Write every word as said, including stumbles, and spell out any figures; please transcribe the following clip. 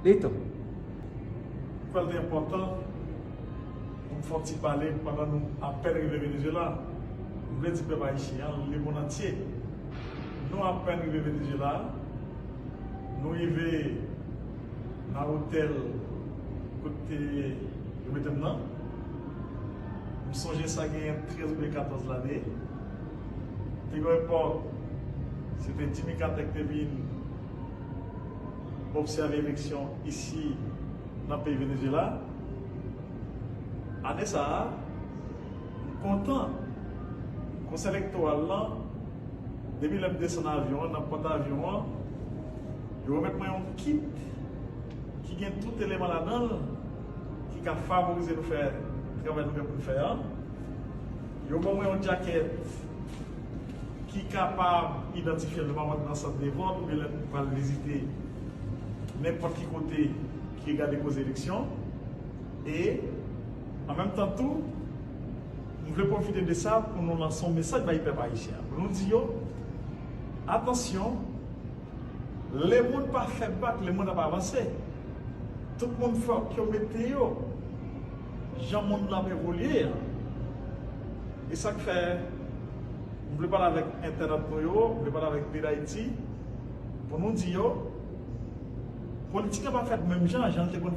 Lito. M kwè l te enpòtan pou m fè yon ti pale pandan nou apèn rive Venezuela. M vle di pèp ayisyen an, lemonn antye, nou apèn rive Venezuela. Nou rive nan otèl kote yo mete m nan. M sonje sa genyen trèz oubyen katòz lane. Te gen yon epòk, se te Jimmy Carter ki te vin obsève eleksyon isi nan peyi Venezuela. Ane sa a, m kontan Konsèy Elektoral lan, depi lè m desann avyon an, nan pòt avyon an, yo remèt mwen yon kit ki gen tout eleman ladan l ki ka favorize nou fè travay nou gen pou n fè an. Yo ban mwen yon djakèt ki kapab idantifye l lè m ap rantre nan sant de vòt oubyen lè m pral vizite nenpòt ki kote ki gade koze eleksyon. E, an menm tan tou, m vle pwofite de sa pou nou lanse yon mesaj bay pèp ayisyen an. Pou nou di yo, atansyon, lemonn pa fè bak, lemonn ap avanse. Tout moun fòk yo mete yo jan mond lan ap evolye an. E sa k fè m vle pale avèk entènòt nou yo, m vle pale avèk peyi Dayiti, pou nou di yo, politik la pa fèt menm jan, jan l te konn